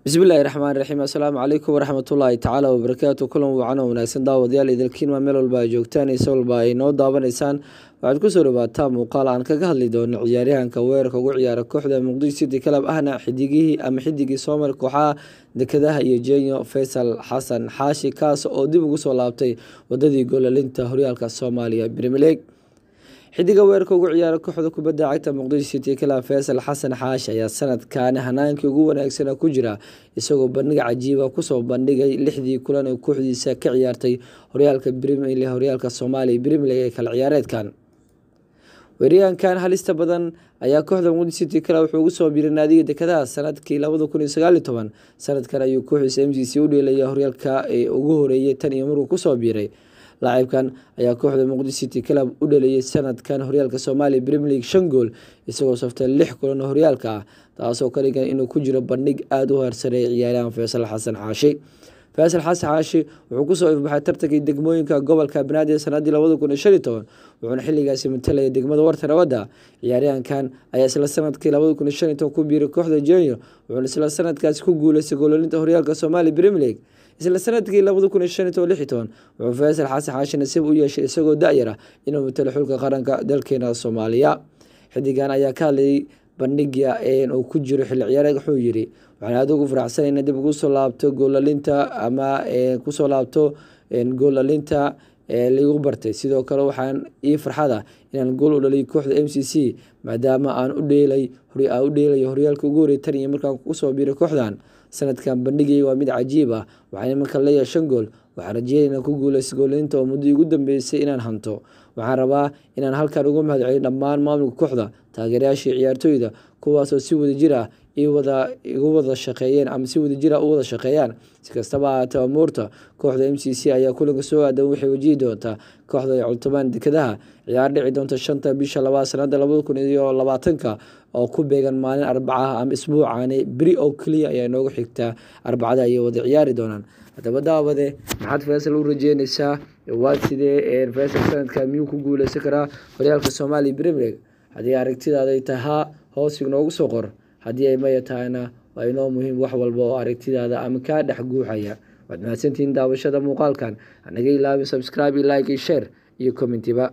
Bismillahi raxmaan raxiim. Assalaamu calaykum waraxmatullaahi tacaala wabarakaatu. Kulan wacan oo wanaagsan, daawadayaal idilkiin waa meel walba ay joogtaan iyo si walba ay noo daawanaysaan. Waxaad kusoo dhawaataa muuqaal aan kaga hadli doono ciyaaryahanka weerarka ugu ciyaara kooxda Muqdisho City Club, ahna xidigihii ama xidigii soomar kooxaha Dekedaha iyo Jenyo, Faysal Xasan Xaashi, kaas oo dib ugu soo laabtay wadadii goolalinta horyaalka Soomaaliya Premier League. Xidiga weerarka ugu ciyaara kooxda kubadda cagta Muqdisho City Club, Faysal Xasan Xaashi, ayaa sanadkan hanaankii ugu wanaagsana ku jira, isagoo bandhig cajiiba kusoo bandhigay lixdii kulan ee kooxdiisa ka ciyaartay horyaalka Premier, horyaalka Soomaaliya Premier League ee kala ciyaareedkan. Weeryahankan halista badan ayaa kooxda Muqdisho City Club wuxuu ugu soo biiray naadiga Dekedaha sanadkii 2019. Sanadkan ayuu kooxdiisa MCC u dheelaya horyaalka ee ugu horeeyay tan iyo markuu kusoo biiray. Laacibkan ayaa kooxda Muqdisho City Club u dhaliyay sanadkan horyaalka Soomaaliya Premier League shan gool, isagoo saftay lix kulan oo horyaalka ah, taasoo ka dhigan inuu ku jiro bandhig aada u heersareeyay ciyaaryahan Faysal Xasan Xaashi. Faysal Xasan Xaashi wuxuu kusoo ifbaxay tartankii degmooyinka gobolka Banaadir sanadii 2015, wuxuuna xilligaasi matalayay degmada Warta Nabadda. Ciyaaryahankan ayaa isla sanadkii 2015 ku biiray kooxda Jenyo, wuxuuna isla sanadkaasi ku guuleystay goololinta horyaalka Soomaaliya Premier League. Isla sanadkii 2015, 16 wuxuu Faysal Xasan Xaashi nasiib u yeeshay, isagoo da-yar ah, inuu matalo xulka qaranka dalkeena Soomaaliya. Xidigan ayaa ka hadlayay bandhiga uu ku jiro xilli ciyaareed. Wuxuu yiri: "Waxaan aada ugu faraxsanay inay dib ugu soo laabto goolalinta ama kusoo laabto goolalinta laigu bartay. Sidoo kale waxaan ii farxad ah inaan gool u dhaliyo kooxda MCC, maadaama aan u dheelay aan u dheelayo horyaalka ugu horreeyay tan iyo markaan kusoo biiray kooxdan. Sanadkan bandhigay waa mid cajiib ah. Waxaan imanka leeyahay shan gool. Waxaan rajeynaya inaan ku guuleysto goolinta oo muddo igu dambeysay inaan hanto. Waxaan rabaa inaan halkan ugu mahadceliyo dhammaan maamulka kooxda, taageerayaashii, ciyaartooyda, kuwaasoo si wadajir ah iwada igu wada shaqeeyeen ama si wadajir ah u wada shaqeeyaan." Si kastaba ahaatee, amuurta kooxda MCC ayaa kulanka soo aadan waxay wajihi doontaa kooxda ay cultumaan Dekedaha, ciyaar dhici doonta 5-ta bisha labaad sanada 2020-ka oo ku beegan maalin Arbacaha ama isbuucani beri oo keliya ayaa inoogu xigtaa. Arbacada ayay wada ciyaari doonaan. Haddaba daawade, maxaad Faysal u rajeynaysaa? Waa sidee Faysal sanadkan? Miyuu ku guuleysan karaa horyaalka Soomaaliya Premier League? Haddii aragtidaaday tahaa, hoos inoogu soo qor. Haddii ay maya tahayna, waa inoo muhiim wax walba oo aragtidaada ama kaa dhex guuxaya. Waad mahadsantihiin daawashada muuqaalkan. Hanaga ilaawin subscribe iyo like iyo share iyo commentiba.